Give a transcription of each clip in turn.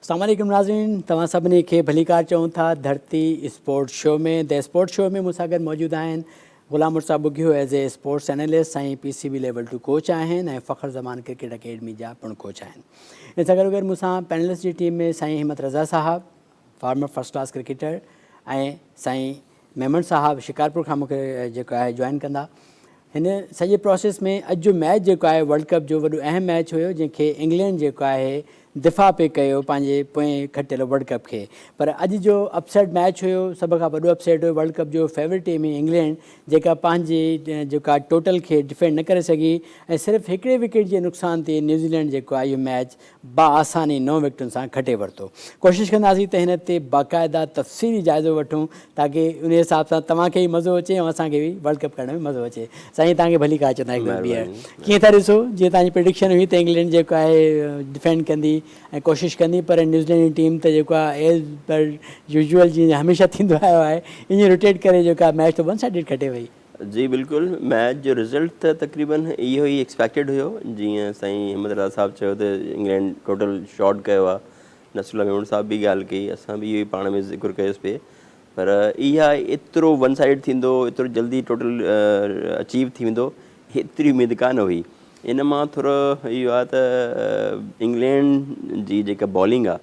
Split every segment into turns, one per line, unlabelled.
السلام عليڪم ناظرين توهان سڀني کي ڀليڪار چئون ٿا Dharti sport show ۾ the sport show ۾ مون سان گڏ موجود آهن Ghulam Murtaza Bughio as a sports analyst ۽ P C B level 2 coach آهن ۽ فخر زمان ڪرڪيٽ اڪيڊمي جا پڻ ڪوچ آهن ان سان گڏو گڏ مون سان پينلسٽ جي ٽيم ۾ سائين همت رضا صاحب فارمر فرسٽ ڪلاس ڪرڪيٽر ۽ سائين ميمڻ صاحب شڪارپور کان مون کي جيڪو آهي جوائن ڪندا. هن سڄي پروسيس ۾ اڄ جو ميچ جيڪو آهي ورلڊ ڪپ جو وڏو اهم ميچ هيو جنهن کي انگلينڊ جيڪو آهي دفاع پئي ڪيو پنهنجي پوئين کٽيل ورلڊ ڪپ کي پر اڄ جو اپسيٽ ميچ هيو سڀ کان وڏو اپسيٽ هيو ورلڊ ڪپ جو فيورٽ ٽيم هئي انگلينڊ جيڪا پنهنجي جيڪا ٽوٽل کي ڊفينڊ نه ڪري سگهي ۽ صرف هڪڙي وڪيٽ جي نقصان تي نيوزيلينڊ جيڪو آهي اهو ميچ باآساني نو وڪيٽن سان کٽي ورتو. ڪوشش ڪنداسين ته هن تي باقاعده تفصيلي جائزو وٺون تاڪه انهي حساب سان توهان کي به مزو اچي ۽ اسان کي به ورلڊ ڪپ ڪرڻ ۾ مزو اچي. سائين توهان کي ڀلي ڪار چوندا هڪ دفعو ٻيهر. ڪيئن ٿا ڏسو جيئن توهان جي پريڊڪشن هئي ته انگلينڊ جيڪو آهي ڊفينڊ ڪندي ۽ ڪوشش ڪندي پر نيوزيلينڊ جي ٽيم ته جيڪو آهي ايز پر يوزوئل جيئن هميشه ٿيندو آيو آهي ائين روٽيٽ ڪري جيڪو آهي ميچ ته ون سائيڊڊ کٽي وئي.
جي بلڪل ميچ جو رزلٽ ته تقريبن اهو ئي ايڪسپيڪٽيڊ هيو جيئن سائين احمد رضا صاحب چيو ته انگلينڊ ٽوٽل شارٽ ڪيو آهي نصر الله ميمڻ صاحب به ڳالهه ڪئي اسان به اهو ئي پاڻ ۾ ذڪر ڪيوس پئي پر اها ايترو ون سائيڊ ٿيندو ايترو جلدي ٽوٽل اچيو ٿي ويندو ايتري اميد ڪانه هئي ان مان ٿورو اهو آهي ته انگلينڊ جي جيڪا بالنگ آهي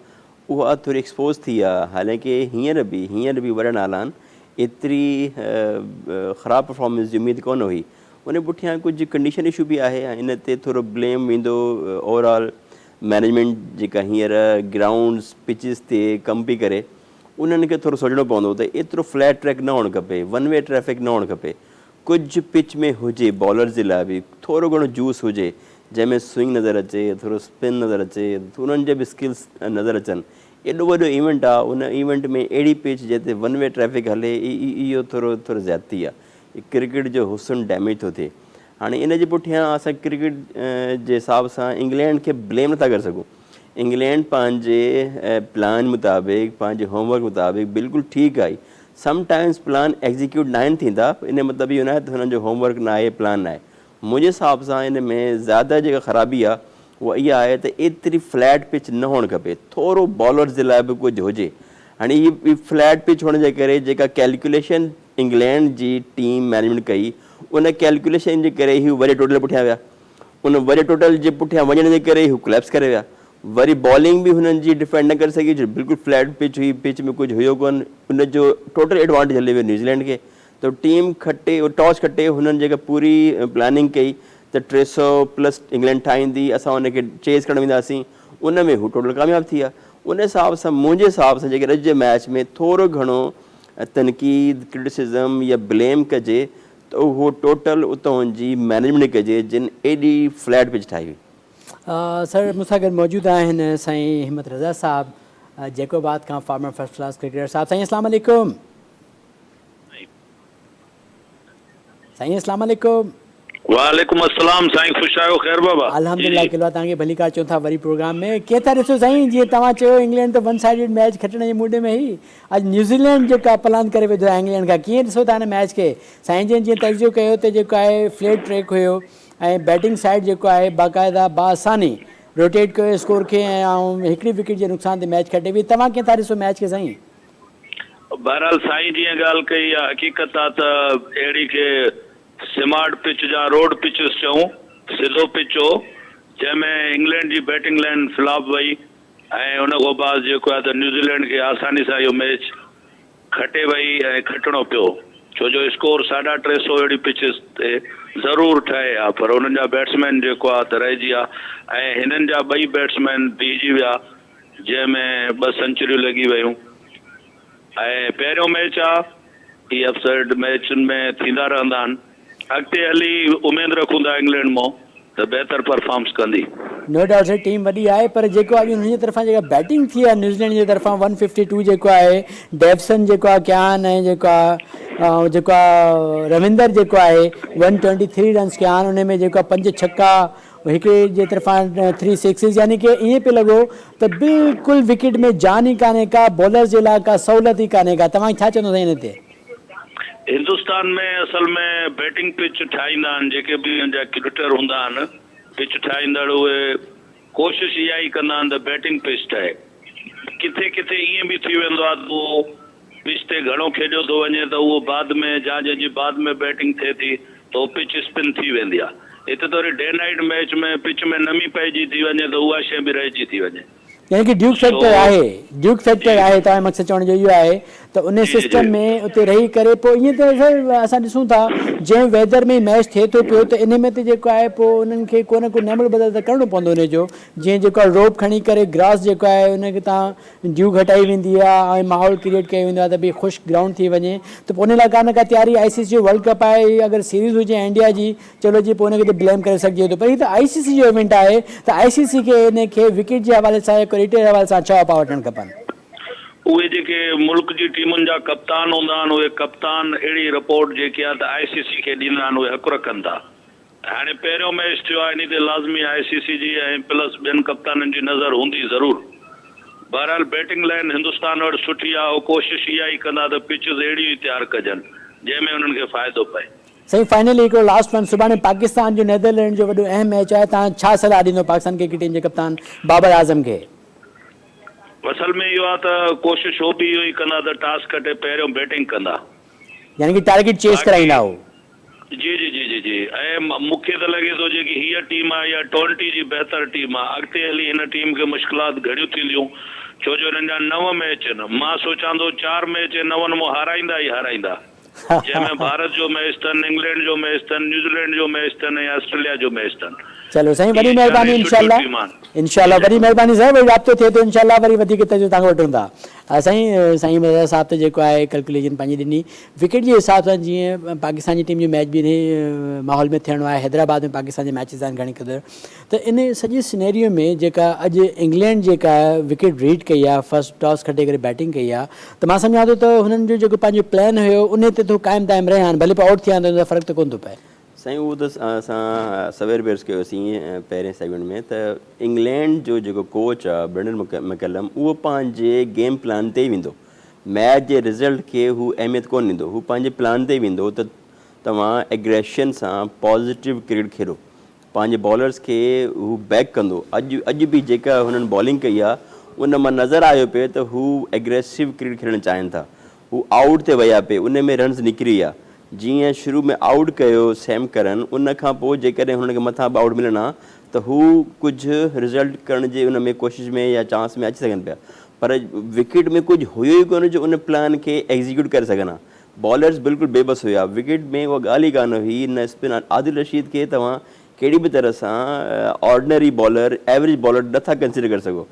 اها ٿوري ايڪسپوز ٿي آ حالانڪه هينئر به هينئر به وڏا نالا آهن ايتري خراب پرفارمنس جي اميد ڪونه هئي ان پٺيان ڪجهه ڪنڊيشن اشو به آهي ۽ ان تي ٿورو بليم ويندو اوور آل مينيجمينٽ جيڪا هينئر گرائونڊز پچز تي ڪم پئي ڪري انهن کي ٿورو سوچڻو پوندو ته ايترو فليٽ ٽريڪ نه هئڻ کپي ون وي ٽريفڪ نه هئڻ کپي ڪجهه پچ ۾ هجي بالرز جي لاء به ٿورو گهڻو جوس هجي جنهن ۾ سوئنگ نظر اچي ٿورو اسپن نظر اچي انهن جا به اسڪلز نظر اچن ايڏو وڏو ايونٽ آ ان ايونٽ ۾ اهڙي پچ جنهن تي ون وي ٽريفڪ هلي اهو ٿورو ٿورو زيادتي آ ڪرڪيٽ جو حسن ڊيميج ٿو ٿئي هاڻي ان جي پٺيان اسان ڪرڪيٽ جي حساب سان انگلينڊ کي بليم نٿا ڪري سگهون انگلينڊ پنهنجي پلان مطابق پنهنجي هوم ورڪ مطابق بلڪل ٺيڪ آئي سم ٽائمز پلان ايگزيڪيوٽ ناهن ٿيندا ان جو مطلب اهو ناهي ته هنن جو هوم ورڪ ناهي پلان ناهي منهنجي حساب سان ان ۾ زياده جيڪا خرابي آهي اها اها آهي ته ايتري فليٽ پچ نه هئڻ کپي ٿورو بالرز جي لاء به ڪجهه هجي هاڻي هي فليٽ پچ هئڻ جي ڪري جيڪا ڪيلڪيوليشن انگلينڊ جي ٽيم مينيجمينٽ ڪئي ان ڪيلڪيوليشن جي ڪري هي وڏي ٽوٽل پٺيان ويا ان وڏي ٽوٽل جي پٺيان وڃڻ جي ڪري هو ڪليپس ڪري ويا. وري بالنگ به هنن جي ڊفينڊ نه ڪري سگهي جو بلڪل فليٽ پچ هئي، پچ ۾ ڪجهه هيو ڪونه، ان جو ٽوٽل ايڊوانٽيج هلي ويو نيوزيلينڊ کي ته ٽيم کٽي ٽاس کٽي هنن جيڪا پوري پلاننگ ڪئي ته 300 پلس انگلينڊ ٺاهيندي اسان ان کي چيز ڪرڻ وينداسين ان ۾ هو ٽوٽل ڪامياب ٿي ويا. ان حساب سان منهنجي حساب سان جيڪڏهن اڄ جي ميچ ۾ ٿورو گهڻو تنقيد، ڪرٽيسزم يا بليم ڪجي ته اهو ٽوٽل اتهون جي مئنيجمينٽ ڪجي جن ايڏي فليٽ پچ ٺاهي هئي.
سر مون سان گڏ موجود آهن سائين همت رضا صاحب جيڪب آباد کان فارمر فرسٽ ڪلاس ڪرڪيٽر صاحب سائين اسلام عليڪم. سائين اسلام عليڪم.
وعليڪم السلام سائين خوش آهيو خير بابا.
الحمدلله قلعه توهان کي ڀليڪار چون ٿا وري پروگرام ۾ ڪيئن ٿا ڏسو سائين جيئن توهان چيو انگلينڊ ته ون سائيڊڊ ميچ کٽڻ جي موڊ ۾ هئي اڄ نيوزيلينڊ جيڪا پلاند ڪري وڌو آهي انگلينڊ کان ڪيئن ڏسو ٿا هن ميچ کي سائين جن جيئن تجزيو ڪيو ته جيڪو آهي فليٽ ٽريڪ هيو ۽ بيٽنگ سائيڊ جيڪو آهي باقاعده باآساني روٽيٽ ڪيو اسڪور کي ۽ هڪڙي وڪيٽ جي نقصان تي ميچ کٽي وئي توهان ڪيئن ٿا ڏسو ميچ کي سائين.
بهرحال سائين جيئن ڳالهه ڪئي اها حقيقت آ ته اهڙي کي سمارٽ پچ جا روڊ پچز چئون سڌو پچ هو جنهن ۾ انگلينڊ جي بيٽنگ لائن فلاپ وئي ۽ ان کان بعد جيڪو آهي ته نيوزيلينڊ کي آساني سان اهو ميچ کٽي وئي ۽ کٽڻو پيو ڇو جو اسڪور ساڍا 300 اهڙي پچز تي ضرور ٺهي ها پر انهن جا بيٽسمين جيڪو آهي ته رهجي ويا ۽ هنن جا ٻئي بيٽسمين بيهجي ويا جنهن ۾ ٻه سنچريون لڳي ويون ۽ پهريون ميچ آ هي اپ سيٽ ميچن ۾ ٿيندا رهندا آهن اڳتي هلي اميد رکون ٿا انگلينڊ مون ته بهتر پرفارمس ڪندي.
نو ڊائوٽ سر ٽيم وڏي آهي پر جيڪو اڄ انهن جي طرفان جيڪا بيٽنگ ٿي آهي نيوزيلينڊ جي طرفان ون ففٽي ٽو جيڪو آهي ڊيوسن جيڪو آهي ڪيان ۽ جيڪو آهي جيڪو آهي رويندر جيڪو آهي ون ٽوئنٽي ٿري رنس ڪيان ان ۾ جيڪو آهي پنج ڇڪا هڪڙي جي طرفان ٿري سڪسز يعني ڪي ائين پئي لڳو ته بلڪل وڪيٽ ۾ جان ئي ڪانهي ڪا بالرز جي لاء ڪا سهولت ئي ڪانهي ڪا توهان ڇا چوندو سائين ان تي.
هندستان ۾ اصل ۾ بيٽنگ پچ ٺاهيندا آهن جيڪي به انهن جا ڪرڪيٽر هوندا آهن پچ ٺاهيندڙ اهي ڪوشش اها ئي ڪندا آهن ته بيٽنگ پچ ٺهي ڪٿي ڪٿي ائين به ٿي ويندو آهي ته اهو پچ تي گهڻو کيڏيو ٿو وڃي ته اهو بعد ۾ جا جنهن جي بعد ۾ بيٽنگ ٿئي ٿي ته اهو پچ اسپن ٿي ويندي آهي. هتي ته وري ڊي نائيٽ ميچ ۾ پچ ۾ نمي پئجي ٿي وڃي ته اها شيء به رهجي ٿي وڃي.
يعني ڪي ڊيوڪ فيڪٽر آهي ڊيوڪ فيڪٽر آهي توهان جو مقصد چوڻ جو اهو آهي ته ان سسٽم ۾ اتي رهي ڪري پوء ائين ته سر اسان ڏسون ٿا جنهن ويدر ۾ ميچ ٿئي ٿو پيو ته ان ۾ ته جيڪو آهي پوء انهن کي ڪو نه ڪو نعم البدل ته ڪرڻو پوندو ان جو جيئن جيڪو آهي روپ کڻي ڪري گراس جيڪو آهي ان کي تان ڊيو گهٽائي ويندي آهي ۽ ماحول ڪريئيٽ ڪيو ويندو آهي ته ڀئي خشڪ گرائونڊ ٿي وڃي ته پوء ان لاء ڪا نه ڪا تياري آء سي سي جو ورلڊ ڪپ آهي اگر سيريز هجي انڊيا جي چلو جي پوء ان کي ته بليم ڪري سگهجي ٿو پر هي ته آء سي سي جو ايونٽ آهي ته آء سي سي کي ان کي وڪيٽ جي حوالي سان يا ڪريٽ جي حوالي سان ڇا اپاء وٺڻ کپن.
اهي جيڪي ملڪ جي ٽيمن جا ڪپتان هوندا آهن اهي ڪپتان اهڙي رپورٽ جيڪي آهي ته آء سي سي کي ڏيندا آهن اهي حق رکن ٿا هاڻي پهريون ميچ ٿيو آهي انهي تي لازمي آء سي سي جي ۽ پلس ٻين ڪپتانن جي نظر هوندي ضرور بهرحال بيٽنگ لائين هندستان وٽ سٺي آهي هو ڪوشش اها ئي ڪندا ته پچز اهڙيون ئي تيار ڪجن جنهن ۾ انهن کي فائدو پئي.
سائين فائنلي هڪڙو لاسٽ ون سڀاڻي پاڪستان جو نيدرلينڊ جو وڏو اهم ميچ آهي توهان ڇا صلاح ڏيندو پاڪستان ڪرڪيٽ ٽيم جي ڪپتان بابر اعظم کي.
اصل ۾ اهو آهي ته ڪوشش هو به اهو ئي ڪندا ته ٽاس کٽي پهريون بيٽنگ ڪندا.
يعني ڪي ٽارگيٽ چيس ڪرائيندا هو.
جي جي جي جي جي ۽ مون کي ته لڳي ٿو جيڪي هيء ٽيم آهي اها ٽوئنٽي جي بهتر ٽيم آهي اڳتي هلي هن ٽيم کي مشڪلات گهڻيون ٿينديون ڇو جو هنن جا نو ميچ آهن مان سوچان ٿو چار ميچ نون مان هارائيندا ئي هارائيندا. جنهن ۾ ڀارت جو ميچ اٿن، انگلينڊ جو ميچ اٿن، نيوزيلينڊ جو ميچ اٿن ۽ آسٽريليا جو ميچ اٿن.
چلو سائين وڏي
اهي چارئي
مهرباني
سٺيون
انشاء الله
ٽيمان.
انشاء الله وڏي مهرباني سائين وري رابطو ٿئي ٿو انشاء الله وري وڌيڪ تجزيو توهان کان وٺون ٿا سائين سائين مرزا صاحب ته جيڪو آهي ڪلڪوليشن پنهنجي ڏني وڪيٽ جي حساب سان جيئن پاڪستان جي ٽيم جو ميچ به انهي ماحول ۾ ٿيڻو آهي حيدرآباد ۾ پاڪستان جا ميچز آهن گهڻي قدر ته ان سڄي سنيريو ۾ جيڪا اڄ انگلينڊ جيڪا وڪيٽ ريڊ ڪئي آهي فرسٽ ٽاس کٽي ڪري بيٽنگ ڪئي آهي ته مان سمجهان ٿو ته هنن جو جيڪو پنهنجو پلان هيو انهي تي ٿو قائم دائم رهيا آهن ڀلي پوء آئوٽ ٿيا آهن ته ان سان فرق ته ڪونه ٿو پئي.
سائين اهو ته اسان سوير به عرض ڪيوسين پهرين سيگمينٽ ۾ ته انگلينڊ جو جيڪو ڪوچ آهي برينڊن مڪلم اهو پنهنجي گيم پلان تي ئي ويندو ميچ جي رزلٽ کي هو اهميت ڪونه ڏيندو هو پنهنجي پلان تي ئي ويندو ته توهان ايگريشن سان پازيٽو ڪرڪيٽ کيڏو پنهنجي بالرز کي هو بيڪ ڪندو اڄ اڄ به جيڪا هنن بالنگ ڪئي آهي ان مان نظر آيو پئي ته هو ايگريسو ڪرڪيٽ کيڏڻ چاهين ٿا هو آئوٽ تي ويا پئي ان ۾ رنز نڪري ويا جيئن شروع ۾ آئوٽ ڪيو سيم ڪرن ان کان پوء جيڪڏهن هنن کي مٿان به آئوٽ ملن ها ته هو ڪجهه رزلٽ ڪرڻ جي ان ۾ ڪوشش ۾ يا چانس ۾ اچي سگهن پيا پر وڪيٽ ۾ ڪجهه هيو ئي ڪونه جو ان پلان کي ايگزيڪيوٽ ڪري سگهن ها بالرز بلڪل بي بس هيا، وڪيٽ ۾ اها ڳالهه ئي ڪانه هئي، نه اسپن عادل رشيد کي توهان ڪهڙي به طرح سان آرڊنري بالر، ايوريج بالر نه ٿا ڪنسيڊر ڪري سگهو،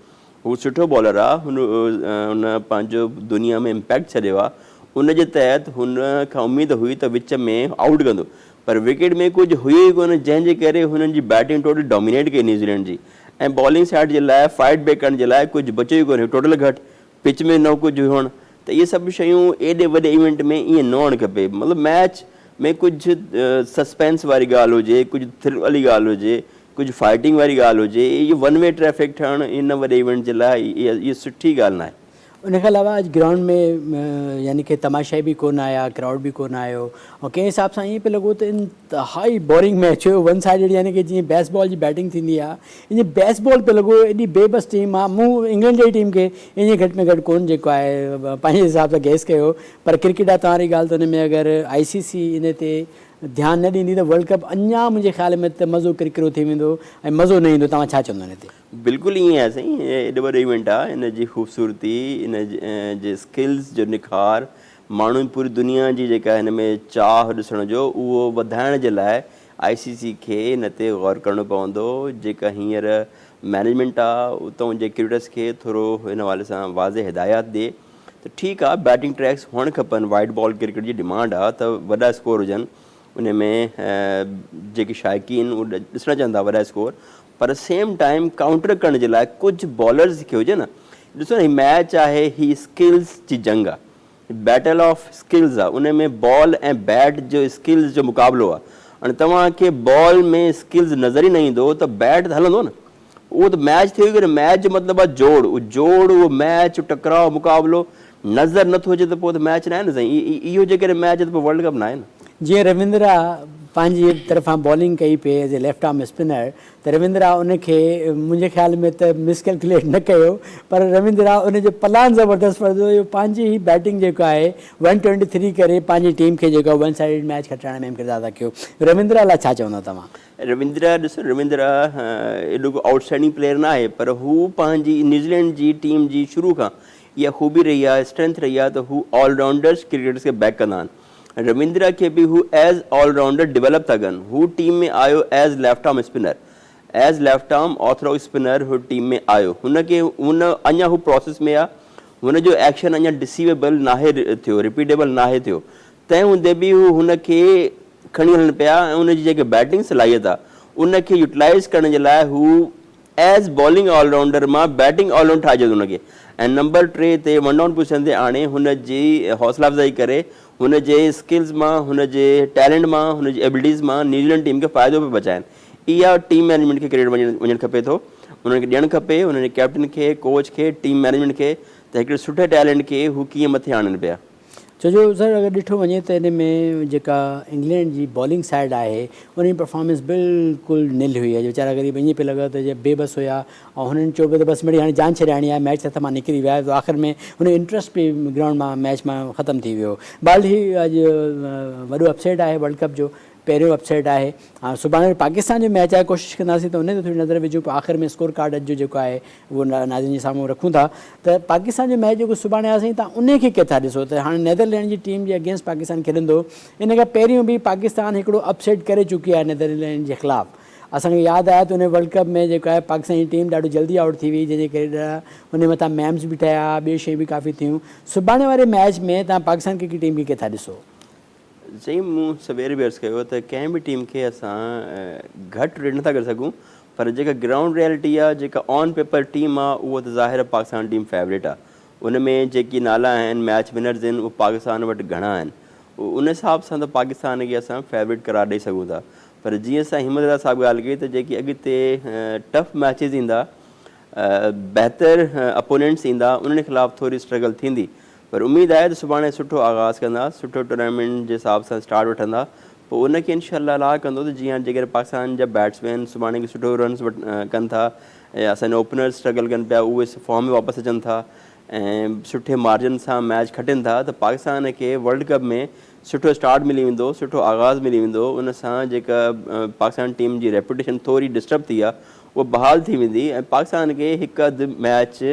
هو سٺو بالر آ، هن هن پنهنجو دنيا ۾ امپيڪٽ ڇڏيو آ، ان جي تحت هن کان اميد هئي ته وچ ۾ آئوٽ ڪندو پر وڪيٽ ۾ ڪجهه هيو ئي ڪونه جنهن جي ڪري هنن جي بيٽنگ ٽوٽل ڊومينيٽ ڪئي نيوزيلينڊ جي ۽ بالنگ سائيڊ جي لاء فائٽ بيڪ ڪرڻ جي لاء ڪجهه بچيو ئي ڪونه ٽوٽل گهٽ پچ ۾ نه ڪجهه هئڻ ته اهي سڀ شيون ايڏي وڏي ايونٽ ۾ ائين نه هئڻ کپي مطلب ميچ ۾ ڪجهه سسپينس واري ڳالهه هجي ڪجهه ٿرل واري ڳالهه هجي ڪجهه فائٽنگ واري ڳالهه هجي اهو ون وي ٽريفڪ ٺهڻ ان وڏي ايونٽ جي لاء اها سٺي ڳالهه ناهي.
ان کان علاوه اڄ گرائونڊ ۾ يعني ڪي تماشائي به ڪونه آيا ڪرائوڊ به ڪونه آيو ۽ ڪنهن حساب سان ائين پيو لڳو ته انتهائي بورنگ ميچ هيو ون سائيڊڊ يعني ڪي جيئن بيس بال جي بيٽنگ ٿيندي آهي ائين بيس بال پيو لڳو ايڏي بي بس ٽيم آ مون انگلينڊ جي ٽيم کي ائين گهٽ ۾ گهٽ ڪون جيڪو آهي پنهنجي حساب سان گيس ڪيو پر ڪرڪيٽ آ توهان ري ڳالهه ته ان ۾ اگر آئي سي سي ان تي ڌيان نه ڏيندي ته ورلڊ ڪپ اڃا منهنجي خيال ۾ ته مزو ڪرڪرو ٿي ويندو ۽ مزو نه ايندو توهان ڇا چوندو ان تي.
بلڪل ائين آهي سائين ايڏو وڏو ايونٽ آ ان جي خوبصورتي ان جي اسڪلز جو نکار ماڻهن پوري دنيا جي جيڪا هن ۾ چاهه ڏسڻ جو اهو وڌائڻ جي لاء آء سي سي کي ان تي غور ڪرڻو پوندو جيڪا هينئر مئنيجمينٽ آ اتان جي ڪرڪيٽرس کي ٿورو ان حوالي سان واضح هدايات ڏي ته ٺيڪ آ بيٽنگ ٽريڪس هئڻ کپن وائيٽ بال ڪرڪيٽ جي ڊمانڊ آ ته وڏا اسڪور هجن ان ۾ جيڪي شائقين اهو ڏسڻ چاهن ٿا وڏا اسڪور پر سيم ٽائيم ڪائونٽر ڪرڻ جي لاء ڪجهه بالرز کي هجي نه ڏسو نه هي ميچ آهي هي اسڪلز جي جنگ آ بيٽل آف اسڪلز آ ان ۾ بال ۽ بيٽ جو اسڪلز جو مقابلو آ هاڻي توهان کي بال ۾ اسڪلز نظر ئي نه ايندو ته بيٽ ته هلندو نه اهو ته ميچ ٿيو ئي ڪونه ميچ جو مطلب آ جوڙ اهو جوڙ اهو ميچ ٽڪراء مقابلو نظر نٿو اچي ته پوء ته ميچ ناهي نه سائين اهو جيڪڏهن ميچ آ ته پوء ورلڊ ڪپ ناهي نه.
جيئن رويندرا پنهنجي طرفان بالنگ ڪئي پئي as a left arm spinner ته رويندرا ان کي منهنجي خيال ۾ ته مس ڪيلڪيوليٽ نه ڪيو پر رويندرا ان جو پلان زبردست ورتو جو پنهنجي هي بيٽنگ جيڪو آهي ون ٽوئنٽي ٿري ڪري پنهنجي ٽيم کي جيڪو آهي ون سائيڊڊ ميچ کٽرائڻ ۾ اهم ڪردار ادا ڪيو. رويندرا لاء ڇا چوندا توهان؟
رويندرا ڏسو رويندرا ايڏو ڪو آئوٽ اسٽينڊنگ پليئر نه آهي پر هو پنهنجي نيوزيلينڊ جي ٽيم جي شروع کان اها خوبي رهي آهي اسٽرينٿ رهي آهي ته هو آل رائونڊرس ڪرڪيٽرس کي بيڪ ڪندا آهن رويندرا کي به هو ايز آل رائونڊر ڊيولپ ٿا ڪن هو ٽيم ۾ آيو as left arm spinner as left arm orthodox spinner هو ٽيم ۾ آيو هن کي هن اڃا هو پروسيس ۾ آهي هن جو ايڪشن اڃا ڊسيويبل ناهي ٿيو رپيٽيبل ناهي ٿيو تنهن هوندي به هو هن کي کڻي هلن پيا ۽ ان جي جيڪي بيٽنگ صلاحيت آهي ان کي يوٽيلائز ڪرڻ جي لاء هو ايز بالنگ آل رائونڊر مان بيٽنگ آل رائونڊ ٺاهجي ٿو ان کي ۽ نمبر 3 تي ون ڊائون پوزيشن تي آڻي هن جي حوصلا افزائي ڪري هن جي اسڪلز مان هن جي ٽيلنٽ مان هن جي ايبلٽيز مان نيوزيلينڊ ٽيم کي فائدو پيو پهچائن اها ٽيم مئنيجمينٽ کي ڪريڊٽ وڃڻ کپي ٿو انهن کي ڏيڻ کپي انهن جي ڪيپٽن کي ڪوچ کي ٽيم مئنيجمينٽ کي ته هڪڙي سٺي ٽيلنٽ کي هو ڪيئن مٿي آڻين پيا.
ڇو جو سر اگر ڏٺو وڃي ته ان ۾ جيڪا انگلينڊ جي بالنگ سائيڊ آهي ان جي پرفارمنس بلڪل نل هئي اڄ ويچارا غريب ائين پئي لڳو ته جيئن بي بس هيا ۽ هنن چيو پئي ته بس مڙئي هاڻي جان ڇڏائڻي آهي ميچ هٿ مان نڪري ويو آهي ته آخر ۾ هن جو انٽرسٽ به گرائونڊ مان ميچ مان ختم ٿي ويو بهرحال هي اڄ وڏو اپسيٽ آهي ورلڊ ڪپ جو پهريون اپسيٽ آهي هاڻ سڀاڻي وري پاڪستان جو ميچ آهي ڪوشش ڪنداسين ته ان تي ٿوري نظر وجهون پوء آخر ۾ اسڪور ڪارڊ اڄ جو جيڪو آهي اهو ناظرين جي سامهون رکون ٿا ته پاڪستان جو ميچ جيڪو سڀاڻي آهي سائين تان ان کي ڪيٿا ڏسو ته هاڻي نيدرلينڊ جي ٽيم جي اگينسٽ پاڪستان کيڏندو ان کان پهريون به پاڪستان هڪڙو اپسيٽ ڪري چڪي آهي نيدرلينڊ جي خلاف اسان کي ياد آهي ته ان ورلڊ ڪپ ۾ جيڪو آهي پاڪستان جي ٽيم ڏاڍو جلدي آئوٽ ٿي وئي جنهن جي ڪري ان مٿان ميمز به ٺهيا ٻيون شيون به ڪافي ٿيون سڀاڻي واري ميچ ۾ تان پاڪستان ڪرڪيٽ ٽيم کي ڪيٿا ڏسو.
سائين مون سوير به عرض ڪيو ته ڪنهن به ٽيم کي اسان گهٽ ريٽ نٿا ڪري سگهون پر جيڪا گرائونڊ ريئلٽي آ جيڪا آن پيپر ٽيم آ اهو ته ظاهر آ پاڪستان ٽيم فيورٽ آ ان ۾ جيڪي نالا آهن ميچ ونرز آهن اهي پاڪستان وٽ گهڻا آهن ان حساب سان ته پاڪستان کي اسان فيورٽ قرار ڏئي سگهون ٿا پر جيئن سائين همت رضا صاحب ڳالهه ڪئي ته جيڪي اڳتي ٽف ميچز ايندا بهتر اپوننٽس ايندا انهن خلاف ٿوري اسٽرگل ٿيندي پر اميد آهي ته سڀاڻي سٺو آغاز ڪندا سٺو ٽورنامينٽ جي حساب سان اسٽارٽ وٺندا پوء ان کي انشاء الله الله ڪندو ته جيئن جيڪڏهن پاڪستان جا بيٽسمين سڀاڻي کي سٺو رنس ڪن ٿا ۽ اسان جا اوپنرز اسٽرگل ڪن پيا اهي فارم ۾ واپس اچن ٿا ۽ سٺي مارجن سان ميچ کٽن ٿا ته پاڪستان کي ورلڊ ڪپ ۾ سٺو اسٽارٽ ملي ويندو سٺو آغاز ملي ويندو ان سان جيڪا پاڪستان ٽيم جي ريپوٽيشن ٿوري ڊسٽرب ٿي آهي اها بحال ٿي ويندي ۽ پاڪستان کي هڪ اڌ ميچ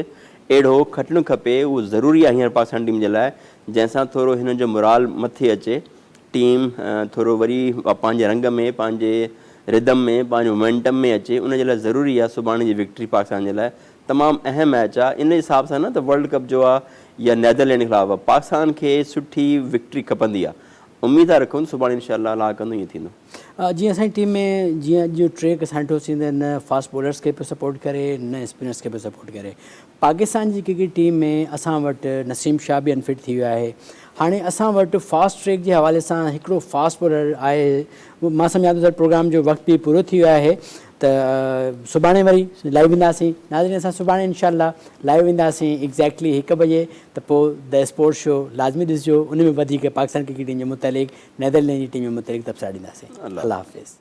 اهڙو کٽڻ کپي اهو ضروري آهي هينئر پاڪستان ٽيم جي لاء جنهن سان ٿورو هنن جو مورال مٿي اچي ٽيم ٿورو وري پنهنجي رنگ ۾ پنهنجي ردم ۾ پنهنجي مومينٽم ۾ اچي ان جي لاء ضروري آهي سڀاڻي جي وڪٽري پاڪستان جي لاء تمام اهم ميچ آهي ان حساب سان نه ته ورلڊ ڪپ جو آهي يا نيدرلينڊ خلاف آهي پاڪستان کي سٺي وڪٽري کپندي آهي اميد ٿا رکون سڀاڻي انشاء الله الله ڪندو ائين ٿيندو.
جيئن اسان جي ٽيم ۾ جيئن اڄ جو ٽريڪ اسان ڏٺوسين ته نه فاسٽ بولرس کي پيو سپورٽ ڪري نه اسپنرس کي پيو سپورٽ ڪري پاڪستان جي ڪرڪيٽ ٽيم ۾ اسان وٽ نسيم شاهه به انفٽ ٿي ويو آهي هاڻي اسان وٽ فاسٽ ٽريڪ جي حوالي سان هڪڙو فاسٽ بولر آهي مان سمجهان ٿو سر پروگرام جو وقت به پورو ٿي ويو آهي ته سڀاڻي وري لائيو اينداسين ناظرين اسان سڀاڻي انشاء الله لائيو اينداسين ايگزيڪٽلي هڪ بجي ته پوء the sports show لازمي ڏسجو ان ۾ وڌيڪ پاڪستان ڪرڪيٽ ٽيم جي متعلق نيدرلينڊ جي ٽيم جي متعلق تبصرا ڏينداسين الله حافظ.